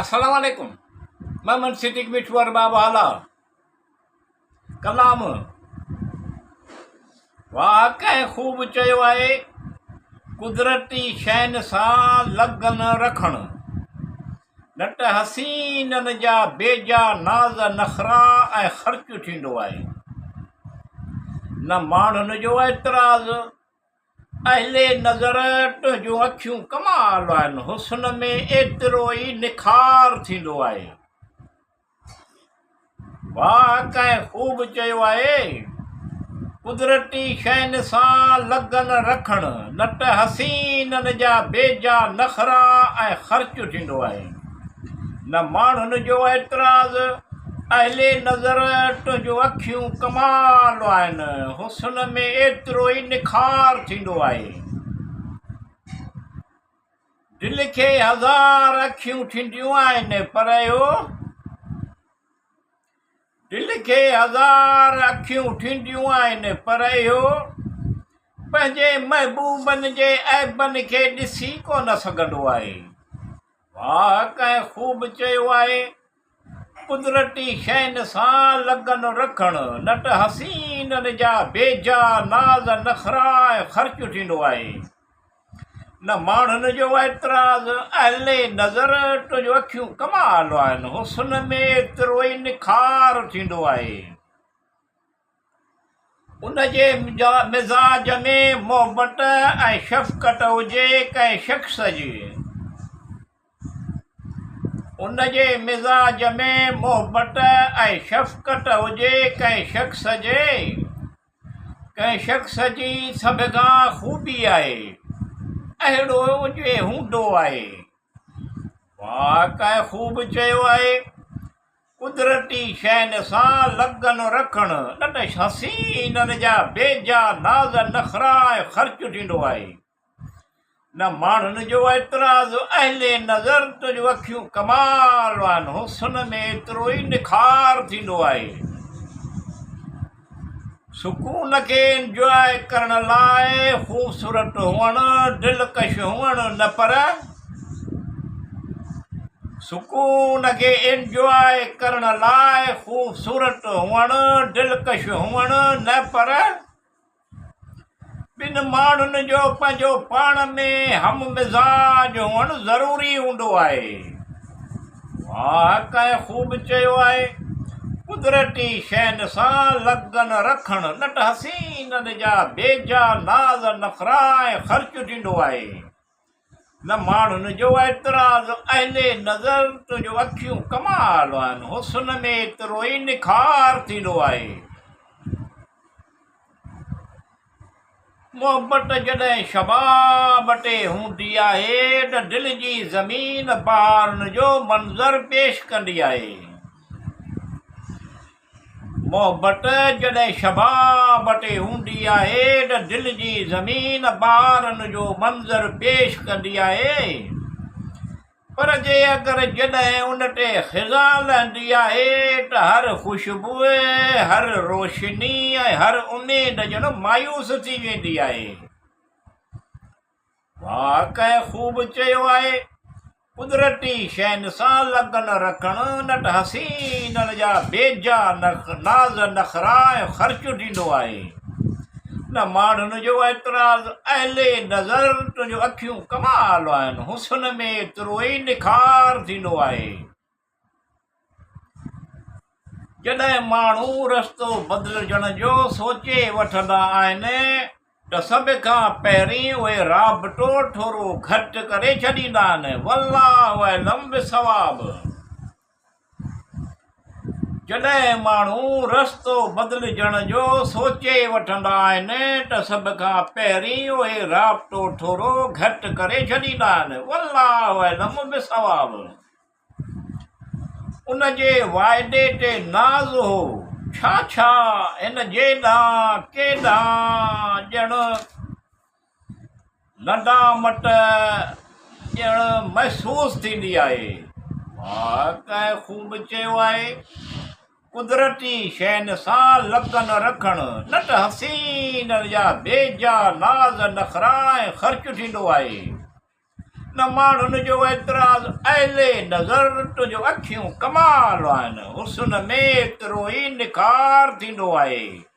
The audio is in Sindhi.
السلام عليڪم محمد صديق مٺو ارباب اعليٰ ڪلام واهه ڪنهن خوب چيو آهي قدرتي شين سان لگن رکڻ نه ته حسينن جا بيجا ناز نخرا ۽ خرچ ٿيندو آهي نه ماڻهن جو اعتراض اهل نظر تنهنجون اکيون ڪمال آهن، حسن ۾ ايترو ئي نکار ٿيندو آهي. واهه ڪنهن خوب چيو آهي، قدرتي شين سان لگن رکڻ نه ته حسينن جا بيجا نخرا ۽ خرچ ٿيندو آهي. نه ماڻهن جو اعتراض، اهل نظر تنهنجون اکيون ڪمال آهن، حسن ۾ ايترو ئي نکار ٿيندو آهي. دل کي هزار اکيون ٿينديون آهن پر اهو دل کي هزار اکيون ٿينديون آهن پر اهو پنهنجي محبوبن جي عيبن کي ڏسي ڪونه سگهندو آهي. واهه ڪنهن خوب چيو آهي، قدرتي شين سان لگن رکڻ نه ته حسينن جا بيجا ناز نخرا ۽ خرچ ٿيندو آهي، نه ماڻهن جو اعتراض، اهل نظر تنهنجون اکيون ڪمال آهن، حسن ۾ ايترو ئي نکار ٿيندو آهي. ان جي مزاج ۾ محبت ۽ شفقت هجي ڪنهن شخص جي ان جي مزاج ۾ محبت ۽ شفقت هجي ڪنهن شخص جي ڪنهن شخص جي سڀ کان خوبي آهي اهڙو جي هوندو آهي. واهه ڪنهن خوب چيو آهي، قدرتي شين سان لگن رکڻ نه ته حسينن جا بيجا ناز نخرا ۽ خرچ ٿيندو آهي، نه ماڻهن جو اعتراض، اهل نظر تنهنجون اکيون ڪمال آهن، حسن ۾ ايترو ئي نکار ٿيندو آهي. سڪون کي انجواء ڪرڻ لاء خوبصورت هئڻ، دلڪش هئڻ نه پر سڪون کي انجواء ڪرڻ لاء خوبصورت هئڻ، دلڪش هئڻ نه پر ٻن ماڻهن جو پنهنجو پاڻ ۾ هم مزاج هئڻ ضروري هوندو آهي. واهه ڪنهن خوب چيو آهي، قدرتي شين سان لگن رکڻ نه ته حسينن جا بيجا ناز نخرا ۽ خرچ ٿيندو آهي. نه ماڻهن جو اعتراض، اهل نظر تنهنجون اکيون ڪمال آهن، حسن ۾ ايترو ئي نکار ٿيندو آهي. محبت جڏهن شباب تي هوندي آهي ته دل جي زمين بهارن جو منظر پيش ڪندي آهي. محبت جڏهن شباب تي هوندي آهي ته دل جي زمين بهارن جو منظر پيش ڪندي آهي پر جي اگر جڏهن ان تي خزان لهندي آهي ته هر خوشبوء، هر روشني ۽ هر اميد ڄڻ مايوس ٿي ويندي آهي. واهه ڪنهن خوب چيو آهي، قدرتي شين سان لگن رکڻ نه ته حسينن جا بيجا ناز نخرا ۽ خرچ ٿيندو آهي، نه ماڻهن جو اعتراض، اهل نظر تنهنجون اکيون ڪمال آهن، حسن ۾ ايترو ئي نکار ٿيندو آهي. جڏهن ماڻهو رستو بدلجڻ جو سوچي وٺندا آهن ته سڀ کان پهرين اهي رابطو ٿورو گهٽ ڪري ڇڏيندا آهن. والله اعلم بالصواب. جڏهن ماڻهو رستو بدلجڻ جو سوچي وٺندا آهن ته سڀ کان پهرين اهي رابطو ٿورو گهٽ ڪري ڇڏيندا آهن. والله اعلم بالصواب. ان جي واعدي تي ناز هو. ڇا ڇا هن جيڏانهن ڪيڏانهن ڄڻ ندامت ڄڻ محسوس ٿيندي آهي. واهه ڪنهن خوب چيو آهي، قدرتي شين سان لگن رکڻ نه ته حسينن جا بيجا ناز نخرا ۽ خرچ ٿيندو آهي. نه ماڻهن جو اعتراض اهل نظر تنهنجون اکيون ڪمال آهن. حسن ۾ ايترو ئي نکار ٿيندو آهي.